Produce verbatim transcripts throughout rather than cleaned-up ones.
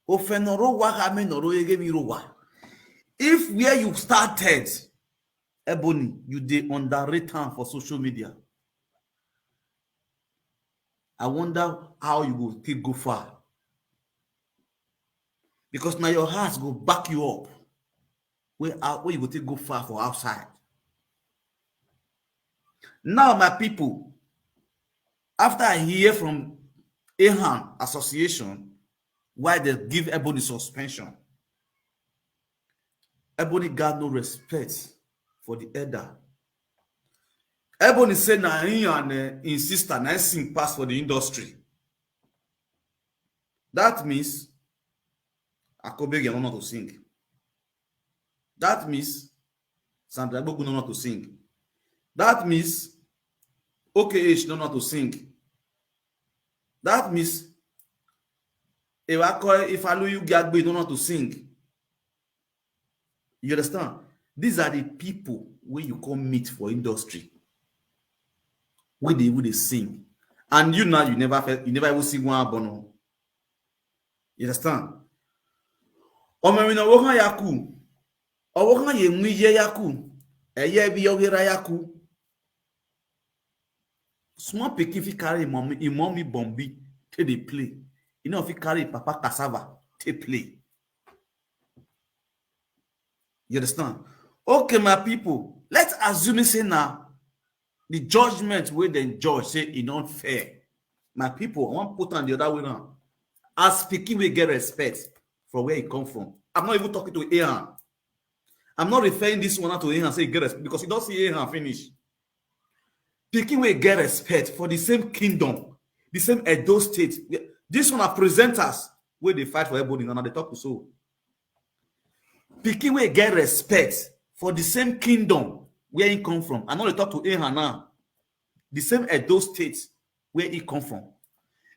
Ofenoro wa ha me noro ege mi ro wa. If where you started, Ebony, you dey underrate am for social media. I wonder how you go take go far. Because now your heart go back you up. Where, how, where you go take go far for outside. Now, my people, after I hear from Ehan Association, why they give Ebony suspension, Ebony got no respect for the elder. Ebony say na him and uh, his sister na him sing pass for the industry. That means Akobege no know to sing. That means Sandra Igbogu no know to sing. That means O K H no know to sing. That means Ewako Ifaluyu Giagbe no know to sing. You understand? These are the people where you come meet for industry. Where they, where they sing. And you now, you never felt, you never even see one abono. You understand? Omerina Wokan Yaku. Owokan ye mwi ye Yaku. Eye bi yogera Yaku. Small pikin fit carry him mommy, him mommy Bombi till they play. You know, fit carry him papa cassava till play. You understand? Okay, my people, let's assume say now the judgment where then judge say it not fair. My people, I want put on the other way around. As speaking, we get respect for where he come from. I'm not even talking to Aaron. I'm not referring this one to Aaron say he get respect because he don't see Aaron finish. Pikin wey get respect for the same kingdom, the same Edo State. This one are presenters wey dey fight for everybody and they talk to so. Pikin wey get respect for the same kingdom where he come from. I know they talk to Ehan now. The same Edo State where he come from.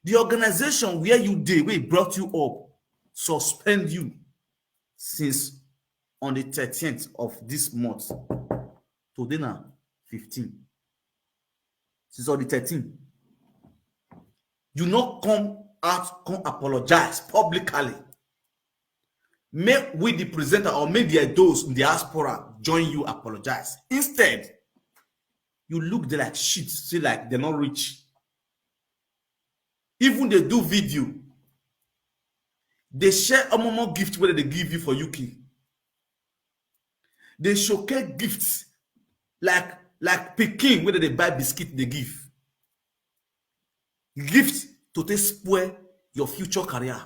The organization where you dey, where brought you up, suspend you since on the thirteenth of this month. Today now, fifteen. Since on the thirteenth. You not come out, come apologize publicly. Make we the presenter or maybe those in diaspora join you apologize. Instead, you look there like shit, say like they're not rich. Even they do video, they share a more gift where they give you for U K. They showcase gifts like like pikin wey dem dey buy biscuit dey give. Gift to take spoil your future career.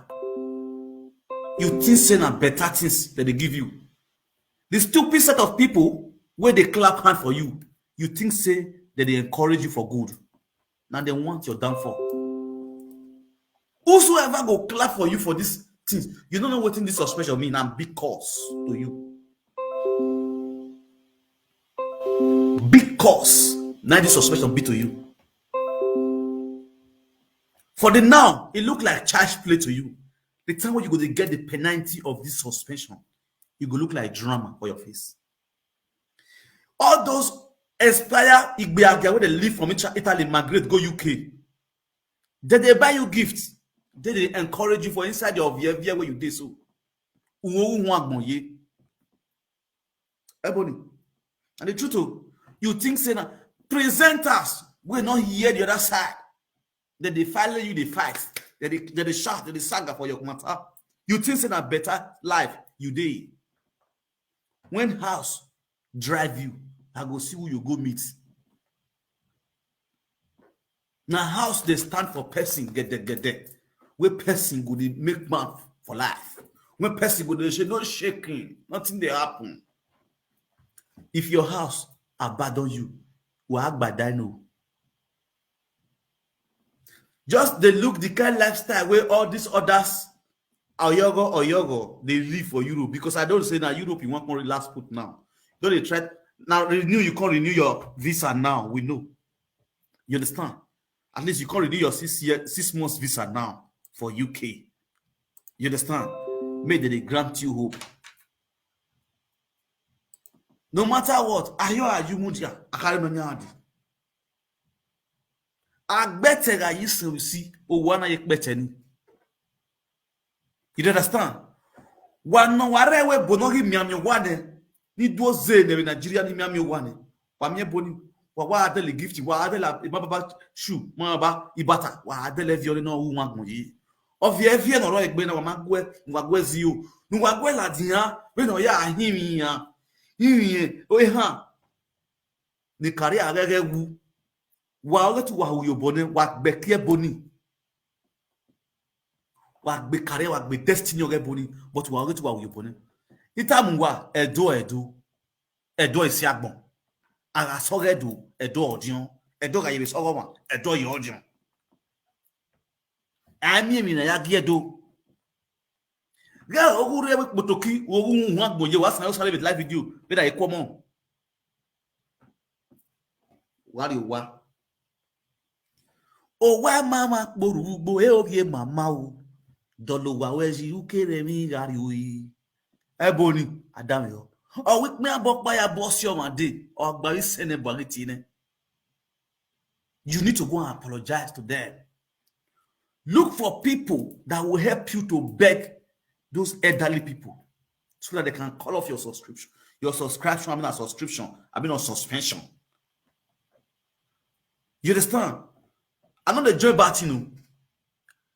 You think say na better things dem dey give you. The stupid set of people wey dey clap hand for you, you think say dem dey encourage you for good. Na dem want your downfall. Whosoever go clap for you for these things, you don't know wetin this suspension mean and big cause to you. Big cause na this suspension be to you. For the now, it look like child's play to you. The time when you go to get the penalty of this suspension, you go look like drama for your face. All those expire Igbeaga wey dey leave from Ita- Italy, migrate go U K. Dem dey buy you gift. Dem dey encourage you for inside your via via where you dey so. Uwo uwo agbonye. Ebony. And the truth o, you think say na presenters wey no hear the other side. Dem dey follow you dey fight. Dem dey dem dey shout, dem dey saga for your matter. You think say na better life you dey. When house drive you, I go see who you go meet. Na house dey stand for person gede gede, wey person go dey make man for life. When person go dey say no shaking, nothing dey happen. If your house abandon you, wa agba dino. Just dey look the kind lifestyle wey all these others oyogo oyogo dey live for Europe, because I don say na Europe you wan come relax put now. Don dey try now renew, you come renew your visa now, we know. You understand? At least you come renew your six year, six months visa now for U K. You understand? Make dem dey grant you hope. No matter what, ayo ayumudia akari no nyadi. Agbete ga yi se usi, owana ye kpete ni. You understand? Wa no wa re we bo no gi miami wa ne. Ni duo ze ne Nigeria ni miami wa ne. Wa mi bo ni. Wa wa adele gift, wa adele ibaba shoe, ma ba ibata, wa adele vi no wu wa gbon yi. Ovie vie no ro egbe na wa ma gwe, wa gwe zi o. Nu wa gwe la dia, we no ya himi ya. Himi ye, o e ha. Ni kari agege wu. Wa oge tu wa hu yo bone, wa gbe kie boni. Wa gbe kare, wa gbe destiny oge boni, but wa oge tu wa hu yo bone. Ita mu wa, edo, edo. Edo isi agbon. Ara soge do, edo odion. Edo ga yebe sogo wa, edo yo odion. Ami mi na ya gi edo. Ga ogu re we kpotoki, ogu hu agbon ye, wa san yo sare with live video, be da ikomo. Wa ri wa. O wa mama kporu ugbo, e ovie mama o. Dolo wa we ji ukere mi gari oyi. Ebony, Adam yo. O wi pin abo pa ya boss your man dey. O gba wi sene bagi ti ne. You need to go and apologize to them. Look for people that will help you to beg those elderly people so that they can call off your subscription. Your subscription, I mean a subscription, I mean on suspension. You understand? I know the joy button.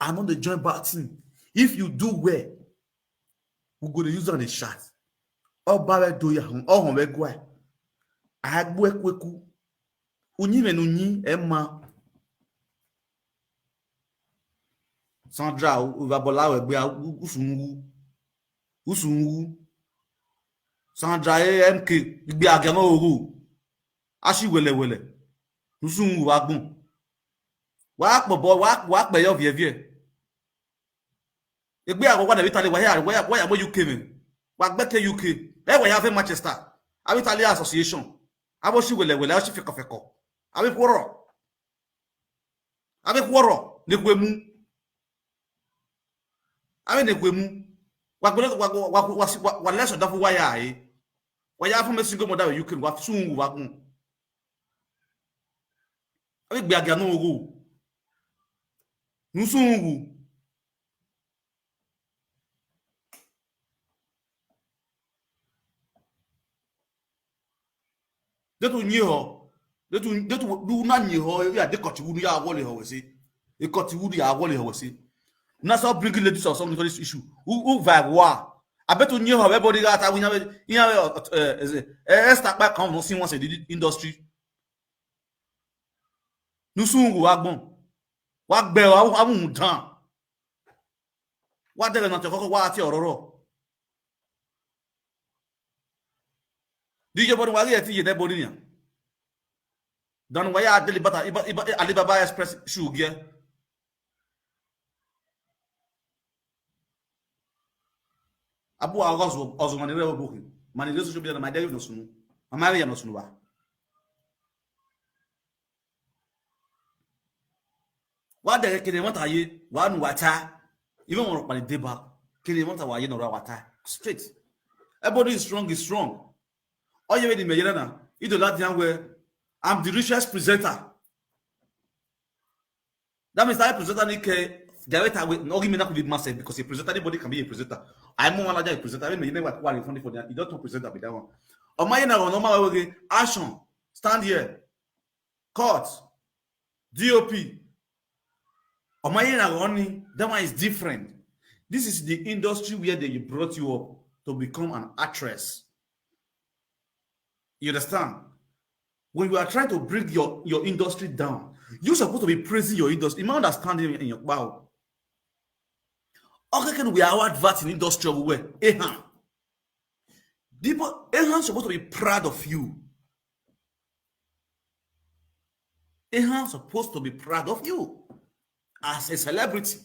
I know the joy button. If you do well, we go to use on the chat. All by do ya, all on we go. I go quick. Unyi me nunyi, Emma. Sandra, u va bola we gbe usungu. Usungu. Sandra A M K, igbe agano oru. Ashi wele wele. Usungu wa gbon. Wa po bo, wa, wa pe yo vie vie. Egbe ago wa na Italy, wa ya, wa ya, wa ya mo U K me. Wa gbe ke U K. E wa ya fe Manchester. Abi Italy Association. Abo shi wele wele, ashi feko feko. Abi kworo. Abi kworo, ne kwe mu. Abi ne kwe mu. Wa gbele, wa, wa, wa, wa, wa, wa leso da fu wa ya e. Wa ya fu me single mother we U K, wa sungu wa gun. Abi gbe aga no ogo. Nu sungu. Detu nyi ho. Detu, detu du na nyi ho, ya de koti wunu ya wole ho we si. E koti wunu ya wole ho we si. Na so bring ladies or something for this issue. U, u vibe wa. Abetu nyi ho, everybody got a win, ya, ya, eh, eh, eh, Esther pa kan no si won se the industry. Nu sungu wa gbon. Wa gbe wa, wa mu dan. Wa dere na ti okoko wa ati ororo. D J Boni wa ri e ti ye de Boni ni. Dan wa ya Alibaba, Iba, Iba, Alibaba Express shoe gear. Abu a ozu, ozu mani re obuki. Mani re social media na my day no sunu. Amari ya no sunu ba. Wa de kede won ta ye, wa nu wa ta. Even won pa de ba. Kede won ta wa ye no ra wa ta. Straight. Everybody is strong, is strong. All you need me na. You do that young way. I'm the richest presenter. That means I presenter ni ke director we no give me that could be myself because a presenter, anybody can be a presenter. I'm more like a presenter. I mean, you never qualify for that. You don't presenter with that one. Omaye na no ma we action. Stand here. Court. D O P. Omaye na running. That one is different. This is the industry where they brought you up to become an actress. You understand? When you are trying to bring your, your industry down, you're supposed to be praising your industry. You might understand in, in your wow. Okay, can we our advert in industry of where? Eh, huh. People, Ehan supposed to be proud of you. Ehan supposed to be proud of you as a celebrity.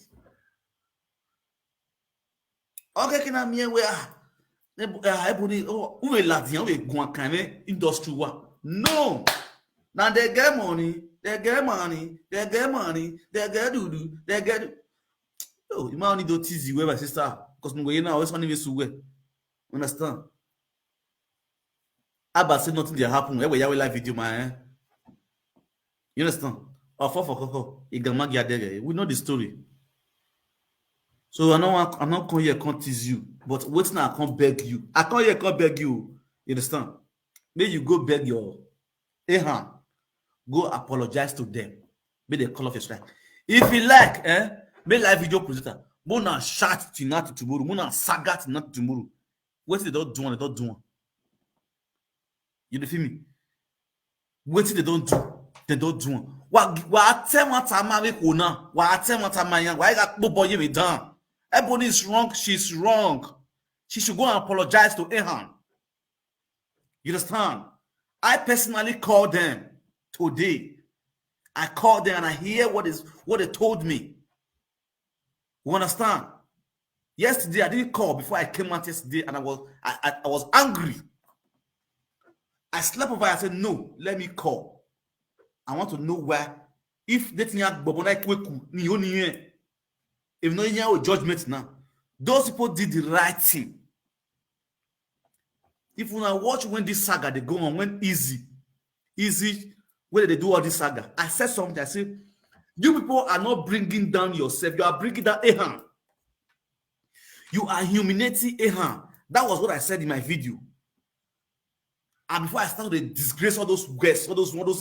Okay, can I mean where? Ah, everybody, oh, we la dian we go and industry wa. No. Now they get money, they get money, they get money, they get do do, they get. Oh, you might need to tease you, my sister, because we now always want to be so. Understand? Abba say nothing dey happen. Ewe yawe live video, man. Eh? You understand? Ofo for koko, igamagi adere. We know the story. So I no wan, I no come here come tease you, but wetin I come beg you, I come here come beg you, you understand? Make you go beg your Ehan, go apologize to them, make dem call off your strike. If you like, eh, make live video presenter, make una shout till now till tomorrow, make una saga till now till tomorrow. Wetin dem don do am, dem don do am. You dey feel me? Wetin dem don do, dem don do am. Wa wa tell one time make una, wa tell one time yan, wa ga po boy me down. Ebony is wrong, she's wrong. She should go and apologize to Ehan. You understand? I personally called them today. I called them and I hear what is what they told me. You understand? Yesterday, I didn't call before I came out yesterday, and I was I, I, I was angry. I slept over. I said, "No, let me call. I want to know where if dating Bobo na kweku ni o niyen. If no yen o judgment now." Those people did the right thing. If una watch when this saga dey go on, when Easy, Easy, wey dey do all this saga, I said something. I say, "You people are not bringing down yourself. You are bringing down Ehan. You are humiliating Ehan." That was what I said in my video. And before I start to disgrace all those guests, all those, all those